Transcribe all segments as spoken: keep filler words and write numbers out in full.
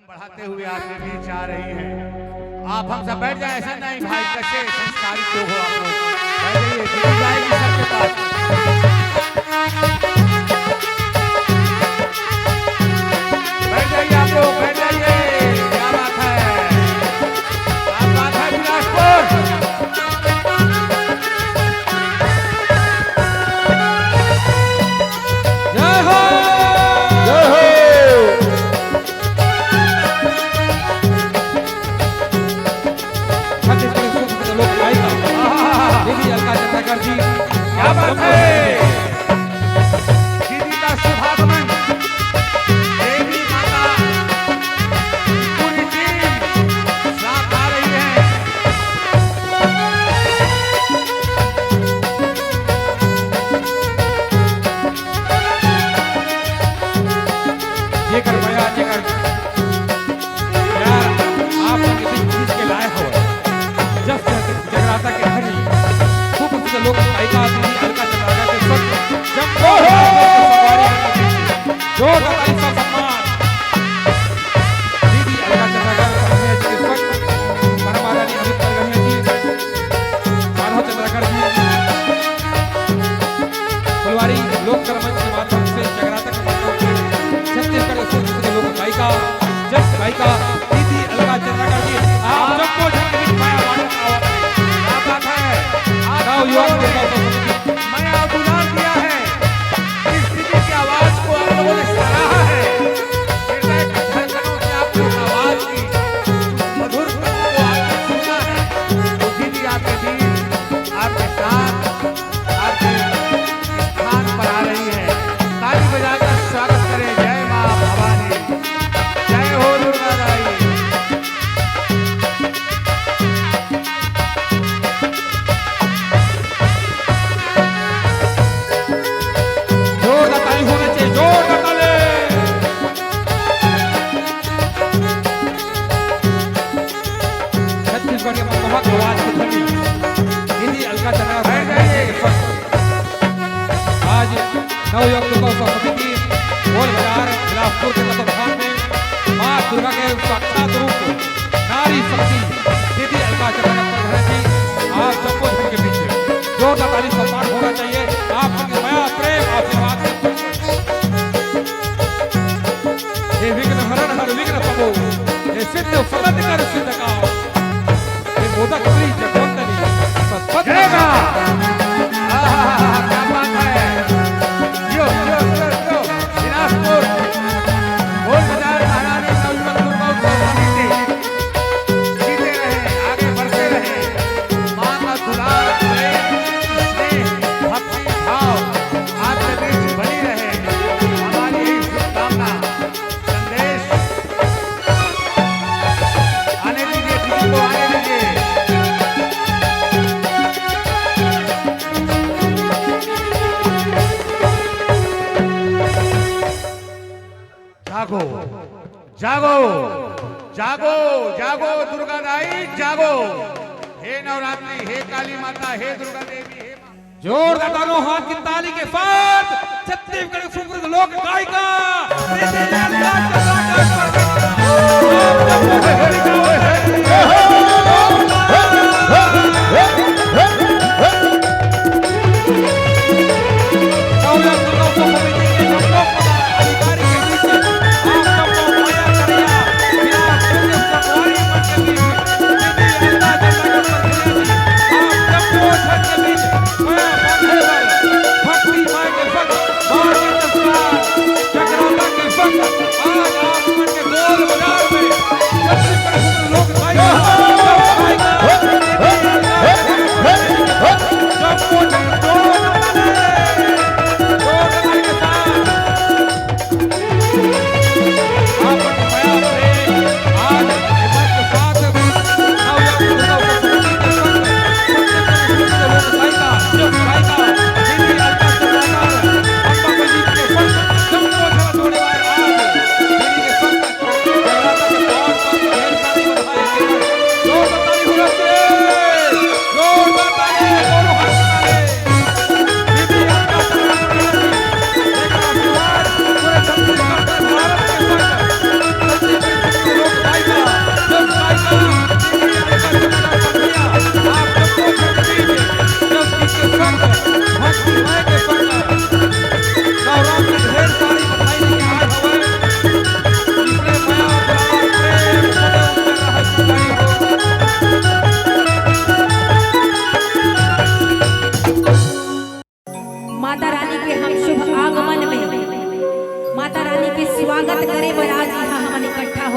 बढ़ाते हुए आपके बीच आ रही है। आप हम सब बैठ जाए, ऐसा नहीं भाई, कैसे संस्कारित लोग हो आप लोग। बैठ जाइए, दीदी जाएगी सबके पास। बैठ जाइए आप लोग, बैठ जाइए। क्या बात है, क्या बात है बिलासपुर। जय हो। जय हो। छत्तीसगढ़ सूत्र के लोक गायिका दीदी अलका चंद्राकर जी, क्या बात है। दीदी का शुभागमन, देवी माता, पूरी टीम साथ आ रही है। जेकर मया, जेकर प्यार आप मन के बीच खींच के लाए हवय। जस जगराता के धनी, खूब खुशी लोक गायिका दीदी अलका चंद्राकर के संग जमकर संगवारी मन के बीच जोरदार ताली से सम्मान दीदी अलका चंद्राकर परमहंस के संग परमादरणीय अमित परगनिया जी, माधव चंद्राकर जी, फुलवारी लोक कला मंच के माध्यम से जगराता छत्तीसगढ़ के सुप्रसिद्ध लोक गायिका, जस गायिका दीदी अलका चंद्राकर जी, आप सबको झटके बीच माया बांटत आवत हैं। क्या बात है। आप नवयुवक लोगों ने मया और दुलार दिया है। इस दीदी की आवाज को आप लोगों ने सराहा है। हृदय की धड़कनों से आपने उस आवाज की मधुर धुन को आपने सुना है। तो दीदी आपके बीच, आपके साथ, आपके स्थान पर आ रही है। ताली बजाकर स्वागत करें। जय माँ भवानी, जय हो दुर्गा दाई। जोरदार ताली होना चाहिए, जोरदार ताली। छत्तीसगढ़ के मनमोहक आवाज के धनी दीदी अलका चंद्राकर बैठ जाइए। आज नवयुवक दुर्गोत्सव समिति गोल बाजार बिलासपुर के तत्वाधान में माँ दुर्गा के साक्षात रूप नारी शक्ति दीदी अलका चंद्राकर जी, आप सबको झटके बीच जोरदार ताली सम्मान होना चाहिए। आप सबके मया, प्रेम, आशीर्वाद से हे विघ्न हरण हर विघ्न सबो, हे सिद्ध सनत कर सिद्ध का, हे मोदक प्रिय जगवंतनी सतपथ जय माँ। आहा, क्या बात है। यो, यो, यो, यो। बिलासपुर, गोल बाजार महारानी नवयुवक दुर्गोत्सव समिति। जीते रहे, आगे बढ़ते रहे। माँ का दुलार, प्रेम, स्नेह, भक्ति भाव आपके बीच बनी रहे। हमारी यही शुभकामना। संदेश आने दीजिए, किसी को आने दीजिए। जागो, जागो, जागो, जागो दुर्गा दाई, जागो। हे नवरात्रि, हे काली माता, हे दुर्गा देवी, हे माँ। जोरदार दोनों हाथ की ताली के साथ छत्तीसगढ़ की सुप्रसिद्ध लोक गायिका भक्ति माय के संग माँ के दरबार, जगराता के संग आज आप मन के गोल बाजार में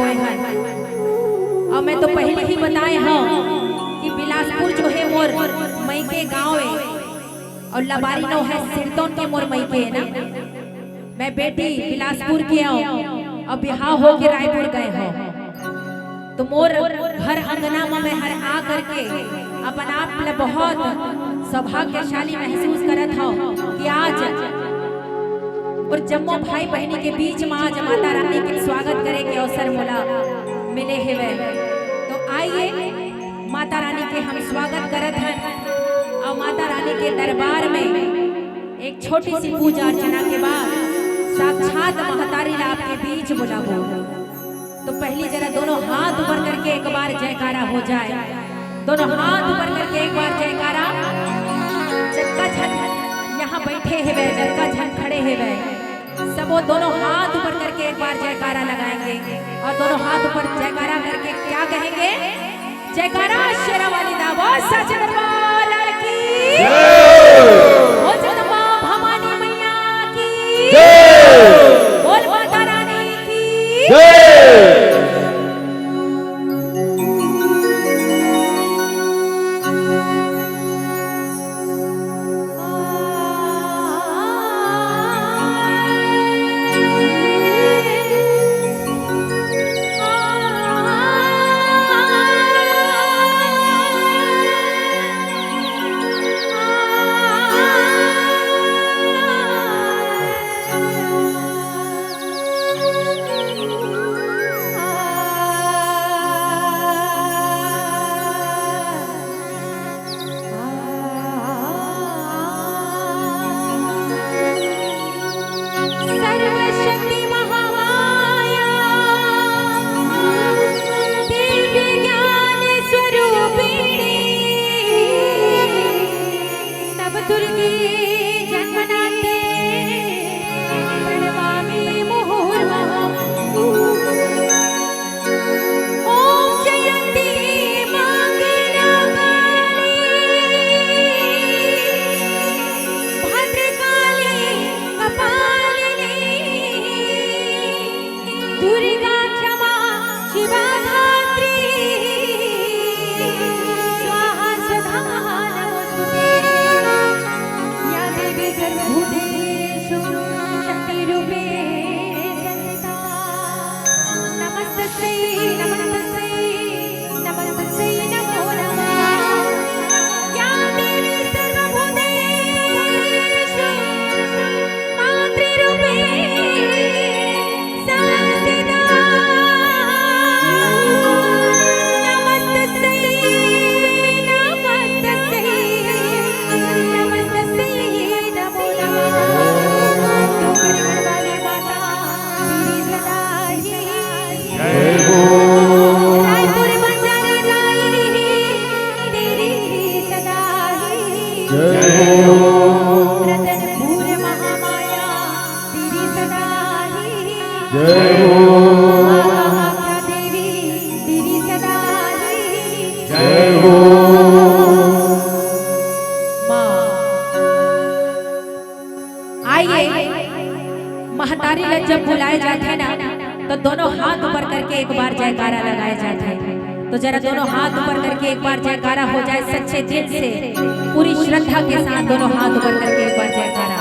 होए हन। अउ मैं तो पहिली ही बताए हंव कि बिलासपुर जो हे मोर मइके गांव ए, अउ लबारी नौ हे सिरतोन के मोर मइके हे ना। मैं बेटी बिलासपुर के अंव, अउ बिहाव होके रायपुर गए हंव। तो मोर घर अंगना म मैं हर आ करके अपन आप ल बहुत सौभाग्यशाली महसूस करत हंव कि आज अउ जम्मो भाई बहिनी के बीच म आज माता रानी के स्वागत करे के अवसर मोला मिले हेवय। तो आइए, माता रानी के हम स्वागत करत हन अउ माता रानी के दरबार में एक छोटी सी पूजा अर्चना के बाद साक्षात महतारी ला आपके बीच बुलाबो। तो पहिली जरा दोनों हाथ ऊपर करके एक बार जयकारा हो जाए, दोनों हाथ ऊपर करके एक बार जयकारा। जतका झन यहाँ बइठे हेवय, जतका झन खड़े हेवय, सबो दोनों हाथ ऊपर करके एक बार जयकारा लगाएंगे अउ दोनों हाथ ऊपर जयकारा करके क्या कहेंगे? जयकारा शेरा वाली दा बोल, साचे दरबार की जय। बोल जगदम्बा भवानी मैया की जय। बोल माता रानी की जय। सर्वशक्ति महामाया दिव्य ज्ञान स्वरूपिणी, तव दुर्गे जन्मनाथे प्रणमामि मुहुर्मुहुः। ॐ जयन्ती मंगलकाली भद्रकाली कपालिनी दुर्गा क्षमा शिवा धात्री स्वाहा सदा नमोस्तुते। या देवी सर्वभूतेषु शक्तिरूपेण संस्थिता। नमस्तस्यै, नमस्तस्यै, नमस्तस्यै नमो नमः। या देवी सर्वभूतेषु मातृरूपेण संस्थिता। नमस्तस्यै, नमस्तस्यै, नमस्तस्यै नमो नमः। तो करमन वाली माता तेरी सदा ही जय हो। रायपुर बजाने वाली तेरी सदा ही जय हो। रतनपुर महामाया तेरी सदा ही जय हो। कामाख्या देवी तेरी सदा ही जय हो। माँ। आइए, महतारी ला जब बुलाए जाथे ना, तो दोनों हाथ ऊपर करके एक बार जयकारा लगाए जाथे। तो जरा दोनों हाथ ऊपर करके एक बार जयकारा हो जाए सच्चे दिल से, पूरी श्रद्धा के साथ दोनों हाथ ऊपर करके एक बार जयकारा।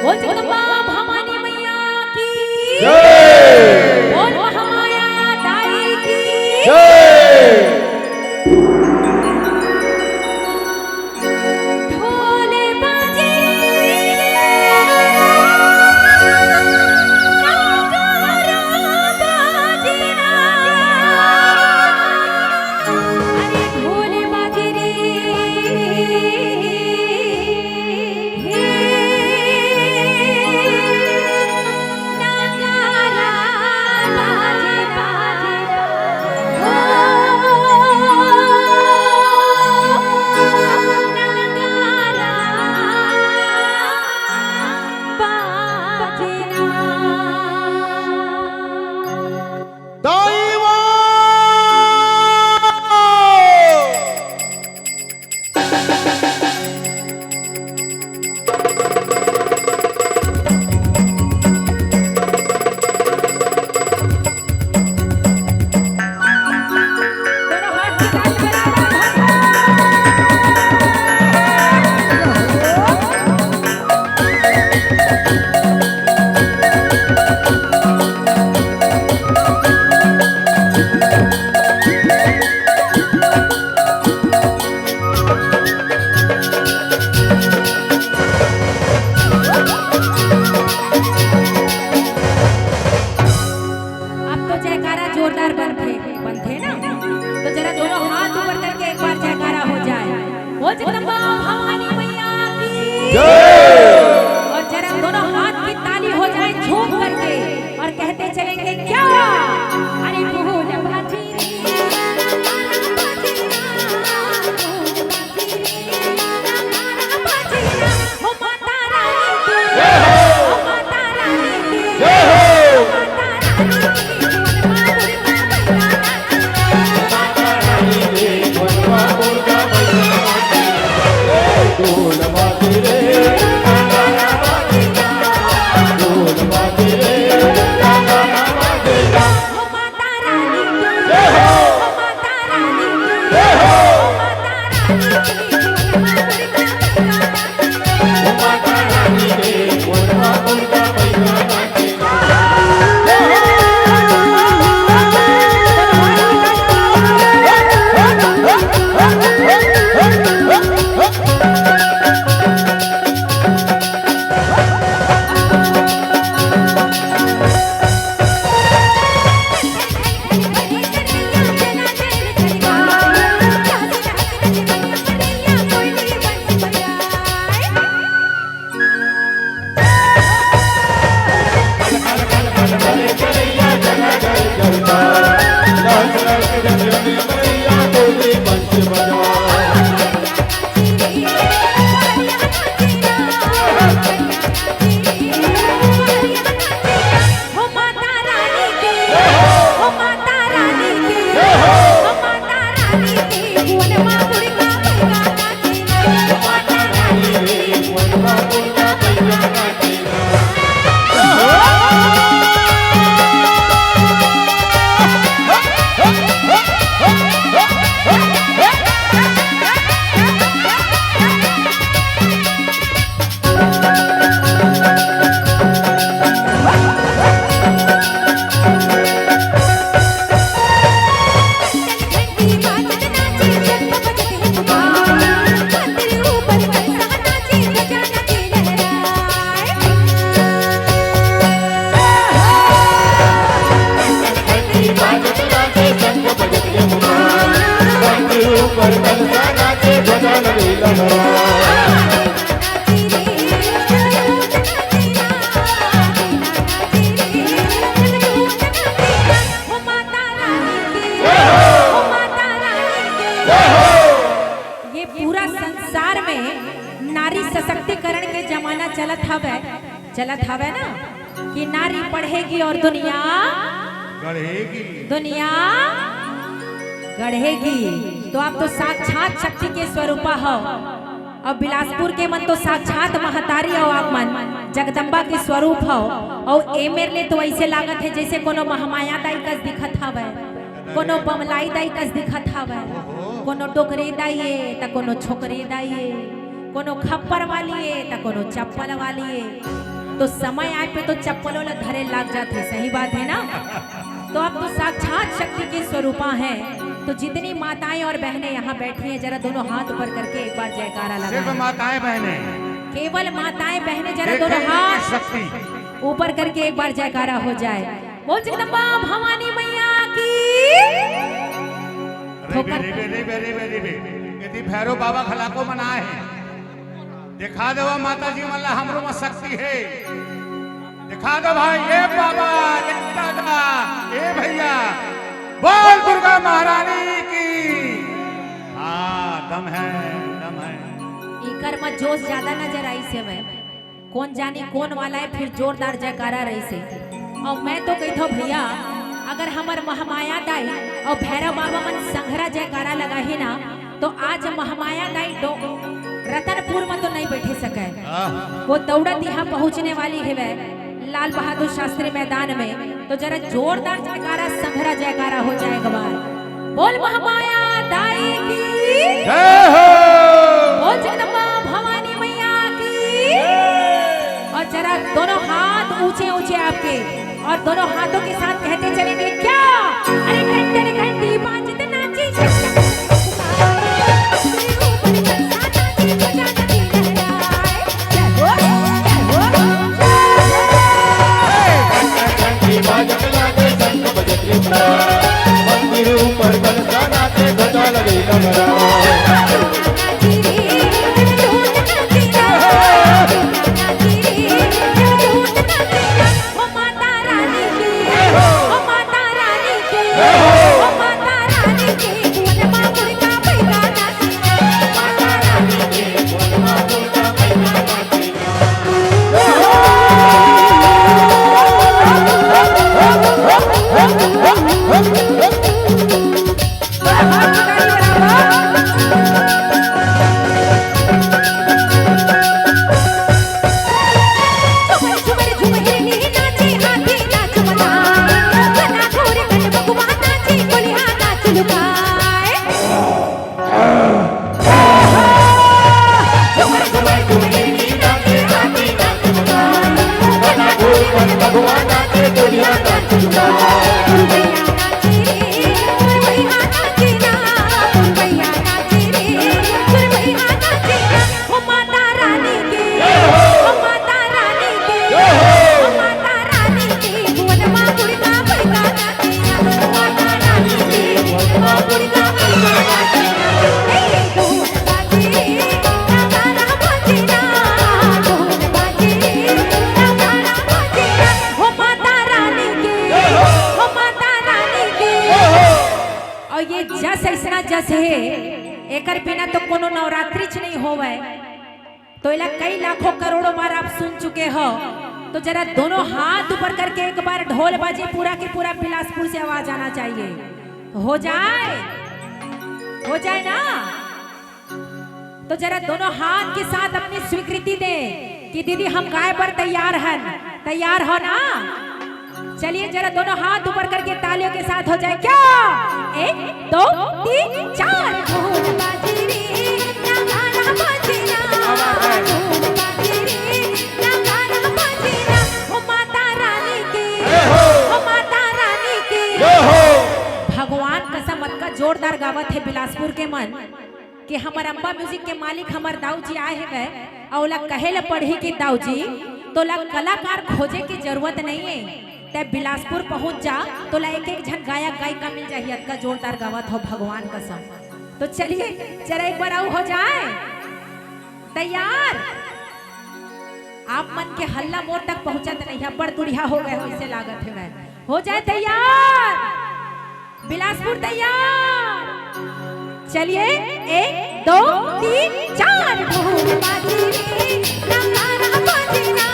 बोल जगदम्बा भवानी मैया की जय। बोल महामाया दाई की जय। ढोल बाजे रे, नगारा बाजे ना। अरे ढोल बाजे रे, हे नगारा बाजे ना। और जरा दोनों हाथ की ताली हो जाए झूम करके, और कहते चलेंगे, क्या? अरे बोल बाजी रे, हो माता रानी की, हो माता रानी की, हो माता रानी की। ये पूरा संसार में नारी सशक्तिकरण के जमाना चलत हवय, चलत हवय ना, कि नारी पढ़ेगी और दुनिया गढ़ेगी। दुनिया गढ़ेगी। तो आप तो साक्षात शक्ति के स्वरूपा हो। अब बिलासपुर के मन तो साक्षात महतारी हो, आप मन जगदम्बा के स्वरूप हो। और ए मेर ले तो ऐसे लागत हे जैसे कोनो महामाया दाई कस दिखत हवय, कोनो बमलाई दाई कस दिखत हवय, कोनो डोकरे दाई ए त कोनो छोकरे दाई ए, कोनो खप्पर वाली ए त कोनो चप्पल वाली ए। तो समय आए पे तो चप्पलों ला धरे लाग जाथे, सही बात है ना? तो आप तो साक्षात शक्ति के स्वरूपा हैं। तो जितनी माताएं और बहनें यहाँ बैठी हैं, जरा दोनों हाथ ऊपर करके एक बार जयकारा सिर्फ लगाएं। माताएं बहनें। केवल माताएं बहनें, जरा देखें दोनों इनकी हाथ शक्ति। ऊपर करके एक बार जयकारा हो जाए। बोल जगदम्बा भवानी मैया की। अरे ठोकर बे, अरे बे, अरे बे, अरे बे। यदि भैरव बाबा खलाको मनाए हैं, दिखा देवा माता जी मन ला हमरो म शक्ति हे। दिखा दो भाई, ए बाबा, ए दादा, ए भैया, बोल दुर्गा महारानी की। हाँ, दम है, दम है। इकर म जोश ज्यादा नजर आइस हे मैं। कोन जानी कोन वाला हे, फिर जोरदार जयकारा रहिस हे। अउ मैं तो कहिथंव भैया, अगर हमर महामाया दाई अउ भैरव बाबा मन संघरा जयकारा लगाही ना, तो आज महामाया दाई डो-, रतनपुर म तो नइ बइठे सकय। आह। वो दउड़त इहाँ पहुँचने वाली हवय लाल बहादुर शास्त्री मैदान में। तो जरा जोरदार जयकारा, संघरा जयकारा हो जाए एक बार। बोल महामाया दाई की। जय हो। बोल जगदम्बा भवानी मैया की। और जरा दोनों हाथ ऊंचे ऊंचे आपके, और दोनों हाथों के साथ कहते चलेंगे, क्या? अरे टन टन घंटी बाजत नाची, ऊपर नाची, ध्वजा नदी लहराए। जय हो, जय हो, जय हो। मंदिर ऊपर कलसा नाचे, ध्वजा लगे लहराए। ये जस अइसना जस हे, एकर बिना तो कोनो नवरात्रिच नहीं होवय। तो एला कई लाखों करोड़ों बार आप सुन चुके हो। तो जरा दोनों हाथ ऊपर करके एक बार ढोल बाजे, पूरा के पूरा बिलासपुर से आवाज आना चाहिए। हो जाए, हो जाए ना? तो जरा दोनों हाथ के साथ अपनी स्वीकृति दे कि दीदी, हम गाय बर तैयार हन। तैयार हो ना? चलिए, जरा दोनों हाथ ऊपर करके तालियों के साथ हो जाए क्या? एक, दो, तीन, चार। ढोल बाजे रे, नगाड़ा बाजे ना। क्या बात है? ढोल बाजे रे, नगाड़ा बाजे ना। हो माता रानी के, जय हो। हो माता रानी के। जय हो। भगवान कसम, अतका जोरदार गावत हे बिलासपुर के मन। कि हमर अम्बा म्यूजिक के मालिक हमर दाऊ जी आए हवय, अउ ओला कहे ल पड़ही कि दाऊ जी, तोला कलाकार खोजे के जरूरत नहीं है, तै बिलासपुर पहुंच जा, तोला एक एक झन गायक गायिका मिल जाही, अतका जोरदार गावत हो, भगवान कसम। तो चलिए, जरा एक बार अउ हो जाए तैयार। आप मन के हल्ला मोर तक पहुंचत नहीं है, बड़ दुरिहा हो गए हो, इसे लागत है मैं। हो जाए तैयार। बिलासपुर तैयार। चलिए, एक, दो, तीन, चार। ढोल बाजे रे, नगाड़ा बाजे ना,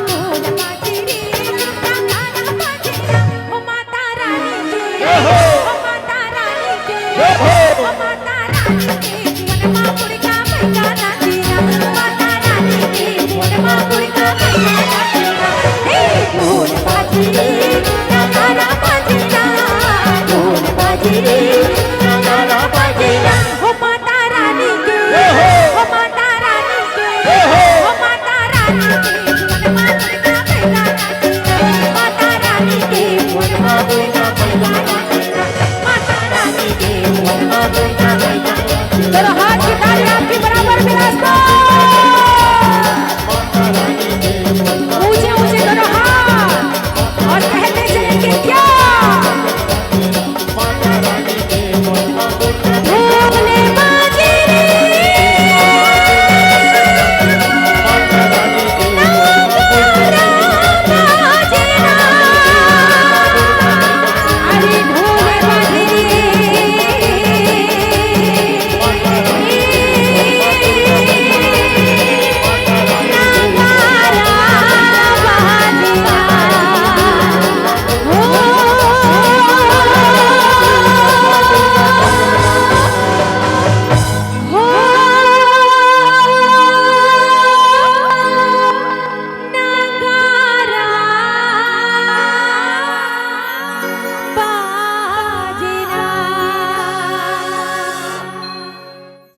ढोल बाजे रे, नगाड़ा बाजे ना। हो माता रानी की, जय हो। हो माता रानी की, जय हो। हो माता रानी की, वनमा मुर्गा मैना नाचिना, माता रानी की, वनमा मुर्गा मैना नाचिना। हे, ढोल बाजे रे, नगाड़ा बाजे ना, ढोल बाजे रे,